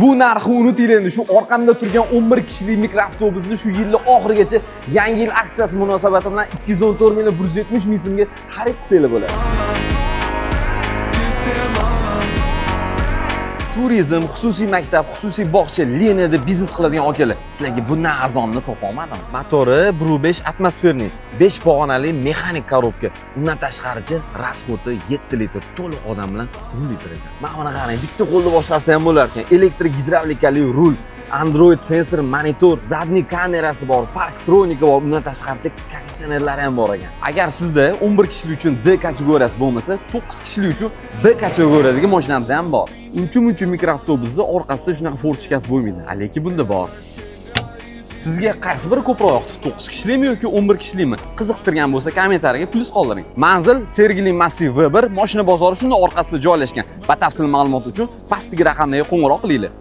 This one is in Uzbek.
Bu narxni unutinglar endi. Shu orqamda turgan 11 kishilik mikroavtobusni shu yilni oxirigacha Yangi yil aksiyasi munosabati bilan 214 million 170 ming so'mga xarid qilsanglar bo'ladi. Turizm, xususiy maktab, xususiy bog'cha, liniyada biznes qiladigan akalar, sizlarga bundan arzonini topa olmadim. Motori 1.5 атмосферный, 5 pog'onali mexanik korobka. Undan tashqaricha расход i 7 litr, to'liq odam bilan 10 litr ekan. Mana buni qarang, bitta qo'lda boshqarsa ham bo'lar ekan. Elektr gidravlikali rul, Android sensor monitor, задний kamerasi bor, парктроник i bor, undan tashqaricha konditsionerlari ham bor ekan. Agar sizda 11 kishilik uchun D kategoriyasi bo'lmasa, 9 kishilik uchun B kategoriyadagi mashinamiz ham bor. Uncha muncha mikroavtobusda orqasida shunaqa форточка si bo'lmaydi, lekin bunda bor. Sizga qaysi biri ko'proq yoqdi? 9 kishilikmi yoki 11 kishilikmi? Qiziqtirgan bo'lsa, kommentariyaga plyus qoldiring. Manzil Sergeli massiv V1, mashina bozori shunda orqasida joylashgan. Batafsil ma'lumot uchun pastdagi raqamlarga qo'ng'iroq qilinglar.